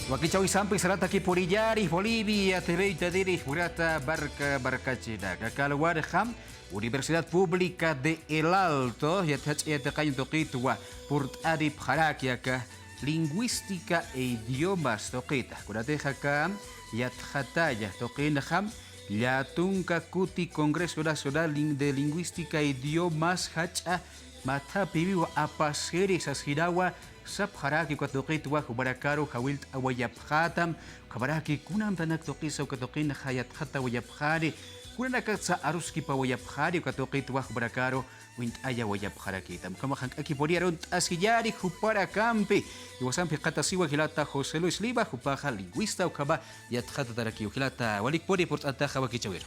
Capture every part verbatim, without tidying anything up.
Wakichäwisampi saratakipuniyari Bolivia T V uñtaniri, jurata marka markachirinaka. Aka alwarxa Universidad Pública de El Alto yatxat'ayatiqañ tuqitwa purt'anipxaraki aka lingüística e idiomas tuqita. Kunatixa aka yatxataya tuqinxa lläta tunka kuti Congreso Nacional Lin-, de Lingüística e Idiomas jach'a mathapïwiw apasiri sasinawa sapxaraki uka tuqitwa jumanakaru jawillt'awayapxätam, ukhamaraki kunamtanak tuqisa uka tuqinxa yatxatawayapxani, kunanakatsa aruskipawayapxani uka tuqitwa jumanakaru uñt'ayawayapxarakitam. Ukhama jank'akipuni arunt'asiñäni jupanakampi. Jiwasampi jikxatasiwa jilata José Luis Lima, jupaxa lingüista, ukhama yatxatatarakiw. Jilata, walikpuni purt'antaxa wakichäwiru.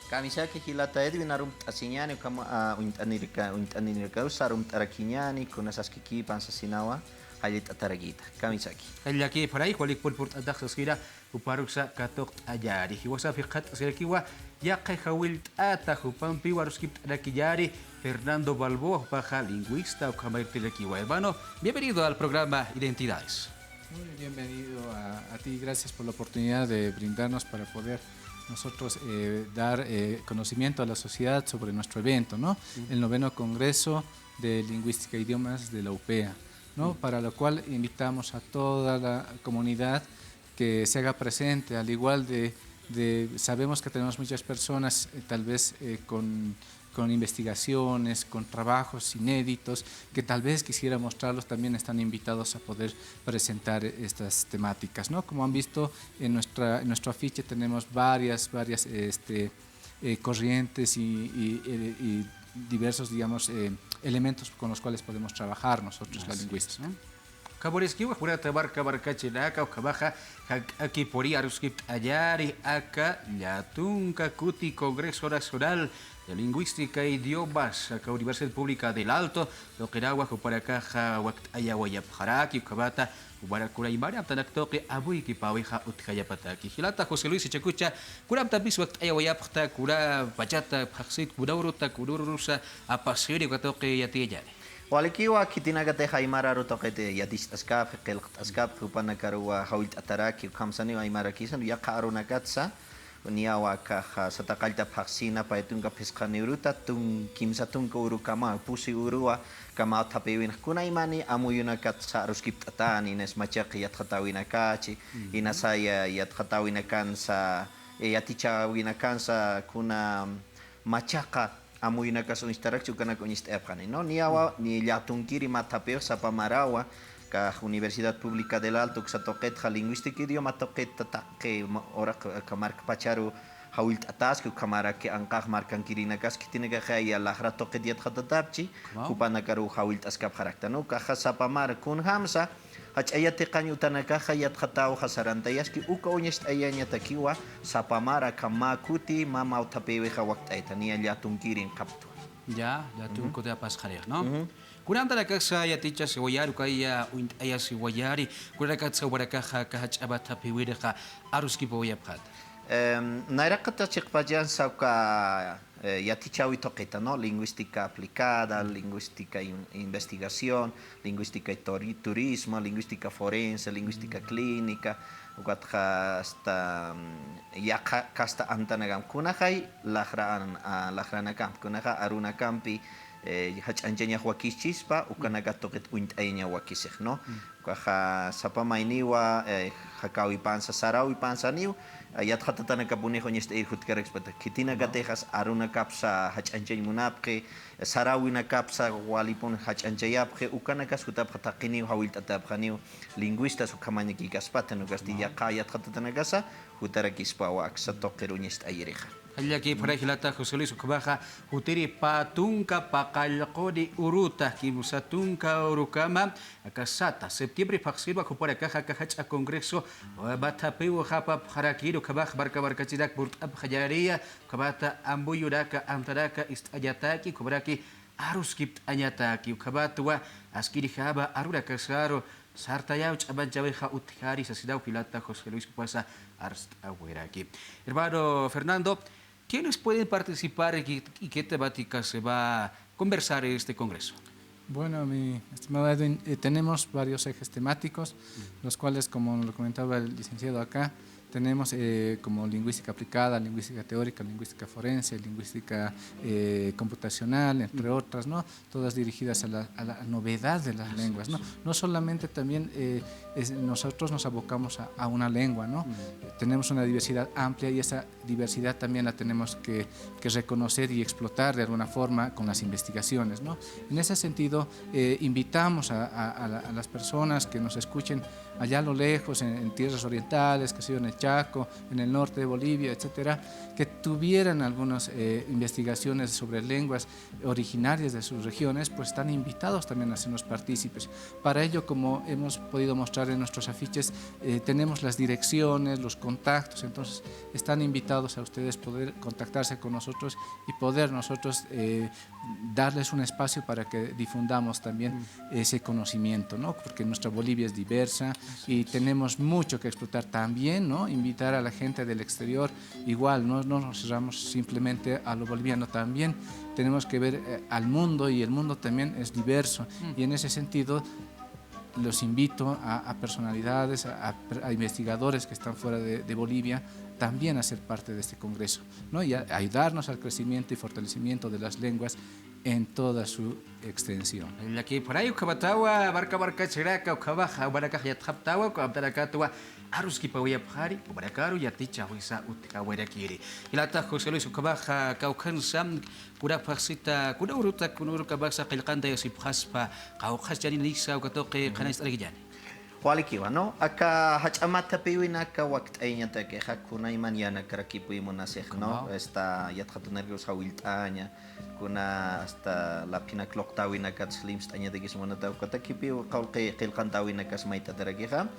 Kamisaki jilata Edwin, arumt'asiñäni, ukhama, a, uñt'aniraka-, uñt'anirakarusa arumt'arakiñäni, kuna saskikïpan sasinawa jallt'atarakïta. Kamisaki. Jallakïpanay, walikpun purt'antax saskira, juparuksa katuqt'añäni. Jiwasampi jikxatasirakiwa yaqha jawillt'ata, jupampiw aruskipt'arakiñäni Fernando Balboa, jupaxa lingüista, ukhama irtirakiwa. Hermano, bienvenido al programa Identidades. Muy bienvenido a, a ti, gracias por la oportunidad de brindarnos para poder nosotros, eh, dar, eh, conocimiento a la sociedad sobre nuestro evento, ¿no? Ujú. El noveno Congreso de Lingüística e Idiomas de la UPEA, ¿no? Ujú. Para lo cual invitamos a toda la comunidad que se haga presente, al igual de, de, sabemos que tenemos muchas personas, eh, tal vez, eh, con, con investigaciones, con trabajos inéditos, que tal vez quisiera mostrarlos, también están invitados a poder presentar estas temáticas, ¿no? Como han visto en nuestra, en nuestro afiche tenemos varias, varias, este, eh, corrientes y, y, eh, y diversos, digamos, eh, elementos con los cuales podemos trabajar nosotros, la lingüista, ¿no? Así es. Ukhamariskiwa, jurata marka markachirinaka, ukhamaxa jank'akipuni aruskipt'añäni aka lläta tunka kuti Congreso Nacional de Lingüística e Idiomas, aka Universidad Pública del Alto tuqinawa, jupanakaxa wakt'ayawayapxaraki, ukhamata jumanakuna imaraptanak tuqi amuykipäwixa utjayapataki. Jilata José Luis Ichakucha, kunamtampis wakt'ayawayapxta, kuna pachata phaxsit, kuna uruta, kuna urusa apasiri uka tuqi yatiyañäni. Walikiwa, khitinakatix aymar aru tuqit yaticht'askapxi, qillqt'askapxi, jupanakaruwa jawillt'ataraki, ukhamsaniw aymarakisa, yaqha arunakatsa, niyawa akaxa sata qallta phaxsina pay tunka phisqani uruta, tun-, kimsa tunka urukama, pusi uruwa kamaw thapïwinxa, kunaymani amuyunakatsa aruskipt'atäni, inas machaq yatxatäwinakachi, inasa ya-, yatxatäwinakansa, eh, yatichäwinakansa kuna machaqa amuyunakas uñstarakchi, ukanak uñst'ayapxani, ¿no? Niyawa, ni lläta tunkiri mä thapïwix sapa marawa, aka Universidad Pública del Alto uksa tuqitxa lingüística idioma tuqita taqi ma-, uraq aka markpacharu jawillt'ataski, ukhamaraki anqax markankirinakas khitinakaxa ya laxra tuqit yatxatatapchi, jupanakaru jawillt'askapxarakta, ¿no? Ukaxa sapa mara kunjamsa, jach'a yatiqañ utanakaxa yatxatäwxa sarantayaski, uka uñacht'ayañatakiwa sapa mara aka mä kuti, mä mawthapïwixa wakt'ayta, niya lläta tunkirin qhaptwa. Ya, lläta tunka kuti apasxarix, ¿no? Kunamtanakasa yatichasiwayäni, ukaya uñt'ayasiwayäni, kunanakatsa jumanakaxa aka jach'a mathapïwinxa aruskipawayapxäta. Em, nayraqata chiqpachansa uka eh, yatichäwi tuqita, ¿no? Lingüística aplicada, lingüística in-, investigación, lingüística y tori-, turismo, lingüística forense, lingüística clínica, ukatxa hasta, mm, yaqha kasta antanakampi. Kunjay laxra an-, a, laxranakampi, kunjay arunakampi, eh, jach'añchañax wakischispa, ukanakat tuqit uñt'ayañaw wakisix, ¿no? Ukaxa sapa mayniwa, eh, jakäwipansa, saräwipansaniw, eh, yatxatatanakapunix uñacht'ayir jutkarakspata. Khitinakatixas arunakapsa jach'añchañ munapxi, saräwinakapsa walipun jach'añchayapxi, ukanakas jutapxa taqiniw jawillt'atäpxaniw, lingüistas ukhamañakïkaspata, ukasti yaqha yatxatatanakasa jutarakispawa aksa tuqir uñacht'ayirixa. Jallakïpanay jilata José Luis, ukhamaxa jutiri pä tunka paqallquni uruta, kimsa tunka urukama, aka sata septiembre phaxsinwa jupanakaxa aka jach'a congreso, eh, mathapïwxapapxarakïn, ukhamax marka markachinak purt'apxañäniya, ukhamata amuyunaka, amtanaka ist'añataki, ukhamaraki aruskipt'añataki, ukhamatwa askirjama arunakasaru sartayaw ch'amanchäwixa utjani sasinaw jilata José Luis, jupasa arst'awiraki. Hermano Fernando, ¿quiénes pueden participar y qué, y qué temática se va a conversar en este congreso? Bueno, mi estimado Edwin, eh, tenemos varios ejes temáticos, los cuales, como lo comentaba el licenciado acá, tenemos, eh, como lingüística aplicada, lingüística teórica, lingüística forense, lingüística, eh, computacional, entre otras, ¿no? Todas dirigidas a la, a la novedad de las lenguas, ¿no? No solamente también, eh, es- nosotros nos abocamos a, a una lengua, ¿no? Tenemos una diversidad amplia y esa diversidad también la tenemos que, que reconocer y explotar de alguna forma con las investigaciones, ¿no? En ese sentido, eh, invitamos a, a- a la- a las personas que nos escuchen allá a lo lejos, en, en tierras orientales, que sea en el Chaco, en el norte de Bolivia, etcétera, que tuvieran algunas, eh, investigaciones sobre lenguas originarias de sus regiones, pues están invitados también a hacernos partícipes. Para ello, como hemos podido mostrar en nuestros afiches, eh, tenemos las direcciones, los contactos, entonces están invitados a ustedes poder contactarse con nosotros y poder nosotros, eh, darles un espacio para que difundamos también ese conocimiento, ¿no? Porque nuestra Bolivia es diversa y tenemos mucho que explotar también, ¿no? Invitar a la gente del exterior, igual, no, no nos cerramos simplemente a lo boliviano también, tenemos que ver, eh, al mundo, y el mundo también es diverso. Y en ese sentido, los invito a, a personalidades, a, a- a investigadores que están fuera de, de Bolivia, también a ser parte de este congreso, ¿no? Y a, a ayudarnos al crecimiento y fortalecimiento de las lenguas en toda su extensión. Llakipxaray, ukhamatawa, marka markachiraka, ukhamaxa, jumanakax yatxaptawa, uka amtanakatwa aruskipawayapxari, jumanakaru yatichawisa utjawayirakiri. Jilata José Luis, ukhamaxa kawkhansa, kuna phaxsita, kuna uruta, kuna urukamaxa qillqantayasipxaspa, qawqhas chaninisa, uka tuqi qhanañcht'arakiñäni. Walikiwa, ¿no? Aka jach'a mathapiwinaka wakt'ayañatakixa, kunayman yänakarakipuy munasix, ¿no? Esta yatxatunirkiw jawillt'aña, kuna hasta laphinak luqtäwinakats limst'añatakis munata, ukatakipiw qawqi qillqantäwinakas mayt'atarakixa.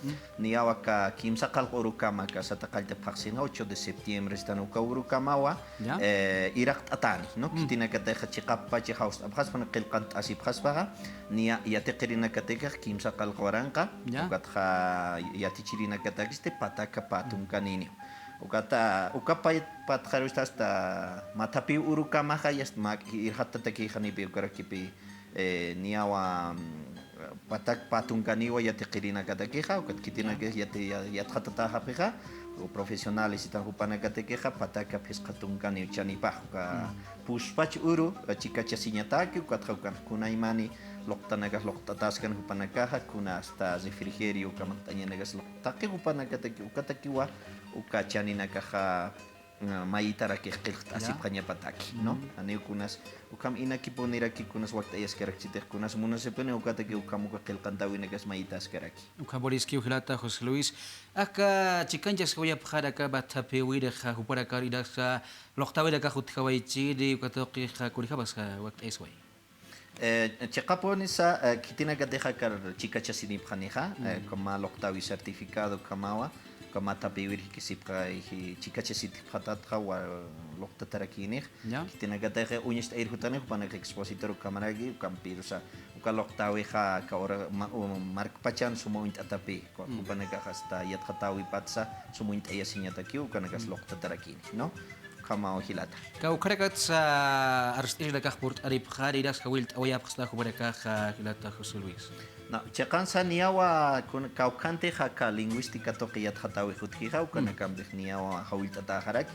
Niyaw aka kimsa qallq urukama aka sata qallta phaxsinxa, ocho de septiembre, stan uka urukamawa, eh, iraqt'atäni, ¿no? Khitinakatixa chiqappachi jawst'apxaspa, qillqant'asipxaspaxa, niya yatiqirinakatix kimsa qallq waranqa, ukatxa yatichirinakatakisti pataka pä tunkaniniw. Ukata, uka pay patxarusta hasta mathapiw urukamaxa, yast mak irxattatakixa nipi ukarakipi, eh, niyawa, mm, patak pä tunkaniwa yatiqirinakatakixa, ukat khitinakix yati- ya- yatxatatäxapixa, profesionales sitan jupanakatakixa, pataka phisqa tunkaniw chanipax, uka puspach uru, chikachasiñataki, ukatxa ukan kunaymani luqtanakax luqt'atäskan jupanakaxa, kuna hasta refrigerio, uka manq'añanakas luqt'aki jupanakataki, ukatakiwa, uka chaninakaxa, mm, mayitarakix qillqt'asipxañapataki, ¿no? Janiw kunas, ukham inakipuniraki kunas wakt'ayaskarakchitix, kunas munasipuni ukataki ukham uka qillqantäwinakas mayitaskaraki. Ukham puriskiw jilata José Luis, aka chikanchasipxañapxar aka mathapiwinxa, jupanakar inasa luqtäwinakax utjawaychini, uka tuqixa kunjamas wakt'ayasway. Eh, chiqapunisa, eh, khitinakatixa akar chikachasinipxanixa, eh, ukhama luqtäwi certificado ukhamawa, ukhama mathapiwir jikisipxay, chikachasitipxatatxa, wa luqtatarakïnix. Khitinakatixa uñacht'ayir jutani, jupanakax expositor ukhamaraki, ukampirusa, uka luqtäwixa, aka ura, ma- u- markpachan suma uñt'atapï, jupanakax hasta yatxatäwipatsa, suma uñt'ayasiñatakiw, ukanakas luqtatarakïnix, ¿no? Ukhamaw jilata. Kawkharakatsa, arst'irinakax purt'anipxani, inas jawillt'awayapxsta jumanakaxa, jilata José Luis. No, chiqansa niyawa kun- kawkhantix aka lingüística tuqi yatxatäwix utjixa, ukanakampix niyawa jawillt'atäxaraki,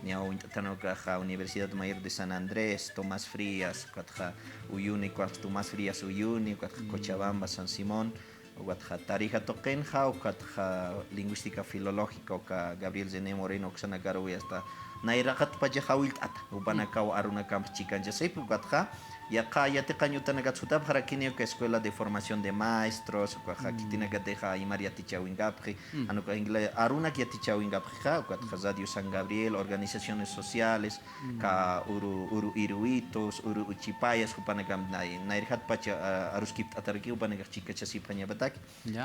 niyawa uñt'atan ukaxa Universidad Mayor de San Andrés, Tomás Frías, ukatxa Uyuni, ukat Tomás Frías Uyuni, ukatxa Cochabamba, San Simón, ukatxa Tarija tuqinxa, ukatxa lingüística filológica, uka Gabriel René Moreno uksanakaruwi hasta nayraqatpacha jawillt'ata, jupanakaw arunakamp chikanchasipxi, ukatxa yaqha yatiqañ utanakat jutapxarakini, uka Escuela de Formación de Maestros, ukaxa khitinakatixa aymar yatichäwinkapxi, jan uka inglés arunak yatichäwinkapxixa, ukatxa Radio San Gabriel, organizaciones sociales, ka uru, uru iruitos, uru uchipayas, jupanakamp nay- nayrjatpacha, ah, aruskipt'ataraki, jupanakax chikachasipxañapataki.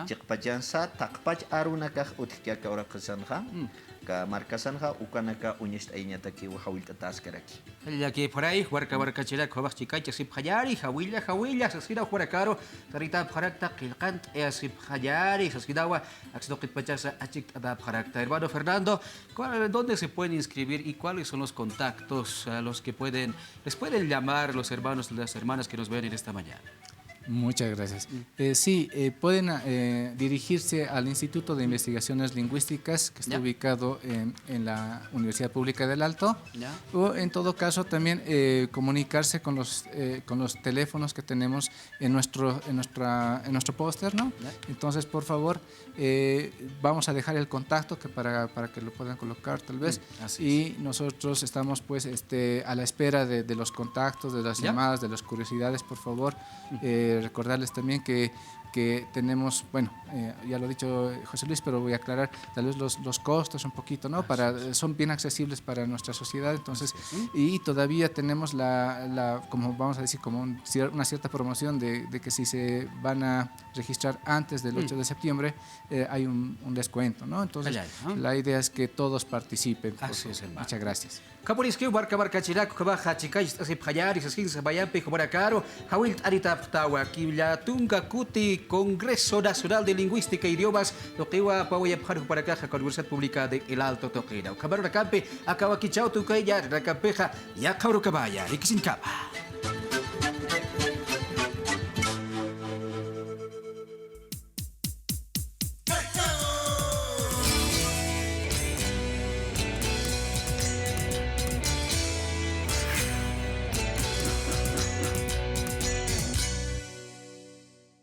Chiqpachansa, taqpach arunakax utjki aka uraqasanxa, ka markasanxa, ukanaka uñacht'ayañatakiw jawillt'atäskaraki. Llakipxaray, marka markachirak, jumax chikanchasipxañäni, jawilla, jawilla, saskiraw jumanakaru, sarïtapxarakta, qillqant'ayasipxañäni, saskirawa, aksa tuqitpachasa achikt'atäpxarakta. Hermano Fernando, ¿cuál- ¿dónde se pueden inscribir y cuáles son los contactos a los que pueden, les pueden llamar los hermanos y las hermanas que nos ven en esta mañana? Muchas gracias. Eh, sí, eh, pueden eh, dirigirse al Instituto de Investigaciones Lingüísticas, que está ubicado en, en la Universidad Pública del Alto, o en todo caso también eh, comunicarse con los, eh, con los teléfonos que tenemos en nuestro, en nuestra, en nuestro póster, ¿no? Entonces, por favor, eh, vamos a dejar el contacto que para, para que lo puedan colocar tal vez. Y nosotros estamos pues este, a la espera de, de los contactos, de las llamadas, de las curiosidades, por favor. Eh, recordarles también que, que tenemos, bueno, eh, ya lo ha dicho José Luis, pero voy a aclarar tal vez los, los costos un poquito, ¿no? Para, son bien accesibles para nuestra sociedad, entonces, y todavía tenemos la, la, como vamos a decir, como un cier- una cierta promoción de, de que si se van a registrar antes del ocho de septiembre, eh, hay un, un descuento, ¿no? Entonces, la idea es que todos participen, por favor. Muchas gracias. Khapuriskiw marka markachinaku, ukhamaxa chikañcht'asipxañäni, sasin samayampi jumanakaru jawillt'aritapxtawa, kimlla tunka kuti Congreso Nacional de Lingüística e Idiomas tuqiwa pawayapxani jumanakaxa, Universidad Pública de El Alto tuqina. Ukhamarunakampi aka wakichäw tukuyañäni, nakampixa yaqha urukamaya, jikisiñkama.